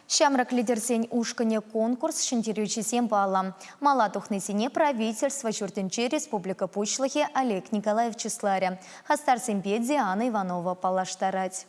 Ҫамрӑк лидерсен ушкӑнӗ конкурс ҫӗнтерӳҫисем паллӑ. Мала тухнисене правительство ҫуртӗнче республика Пуҫлӑхӗ Олег Николаев чысларӗ. Хастарсемпе Диана Иванова паллаштарать.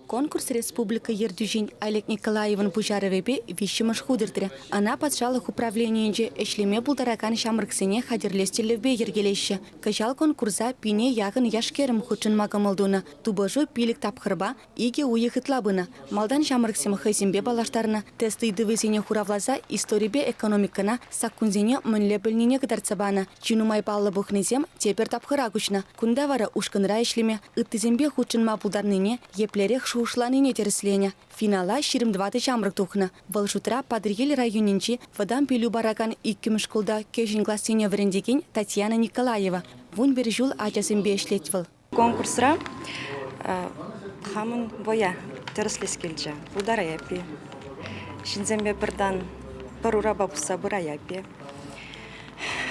Конкурс республика ертӳҫин Олег Николаевӑн пуҫарӑвӗпе виҫҫӗмӗш хут иртрӗ. Ӑна патшалӑх управленийӗнче ӗҫлеме пултаракан ҫамрӑксене хатӗрлес тӗллевпе йӗркелеҫҫӗ. Кӑҫал конкурса пине яхӑн яш-кӗрӗм хутшӑнма кӑмӑл тунӑ. Тупӑшу пилӗк тапхӑрпа икӗ уйӑх ытла пынӑ. Малтан ҫамрӑксем хӑйсемпе паллаштарнӑ, тест ыйтӑвӗсене хуравласа историпе экономикӑна, саккунсене мӗнле пӗлнине кӑтартса панӑ. Чи нумай паллӑ пухнисем тепӗр тапхӑра куҫнӑ. Кунта вара ушкӑнра ӗҫлеме, ыттисемпе хутшӑнма пултарнине, еплерех шухӑшланине тӗрӗсленӗ. Финала 24 ҫамрӑк тухнӑ. Вӑл шутра Патӑрьел районӗнчи вӑтам пӗлӳ паракан иккӗмӗш шкулта кӗҫӗн классене вӗрентекен Татьяна Николаева. 11 ҫул ачасемпе ӗҫлет вӑл. Конкурсра хамӑн вӑя тӗрӗслес килчӗ. Пултараяп-и? Ҫынсемпе пӗртан пӗр урапа пусса пыраяп-и?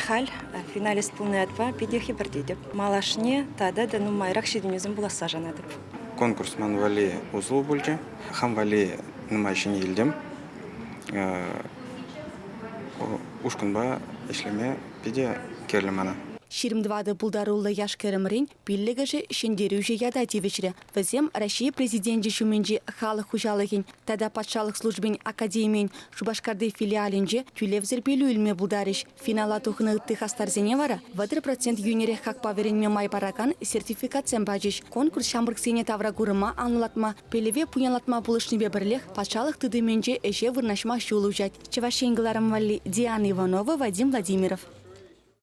Халь финалист пулнӑ ятпа питӗ хӗпӗртетӗп. Малашне тата та нумайрах ҫитӗнӳсем пуласса шанатӑп. Конкурс ман валли усӑллӑ пулчӗ. Хам валли нумай ҫӗнӗ илтӗм. Ушкӑнпа ӗҫлеме питӗ кирлӗ мана. 24 пултаруллӑ яш-кӗрӗмрен пиллӗкӗшӗ ҫӗнтерӳҫӗ ята тивӗҫрӗ. Вӗсем Раҫҫей Президенчӗ ҫумӗнчи халӑх хуҫалӑхӗн тата патшалӑх службин академийӗн Шупашкарти филиалӗнче тӳлевсӗр пӗлӳ илме пултарӗҫ. Финала тухнӑ ытти хастарсене вара 30% йӳнӗрех хакпа вӗренме май паракан сертификатсем пачӗҫ. Конкурс ҫамрӑксене тавракурӑма анлӑлатма, пӗлӗве пуянлатма пулӑшнипе пӗрлех патшалӑх тытӑмӗнче ӗҫе вырнаҫма ҫул уҫать. Чӑваш Ен кӑларӑм валли Диана Иванова, Вадим Владимиров.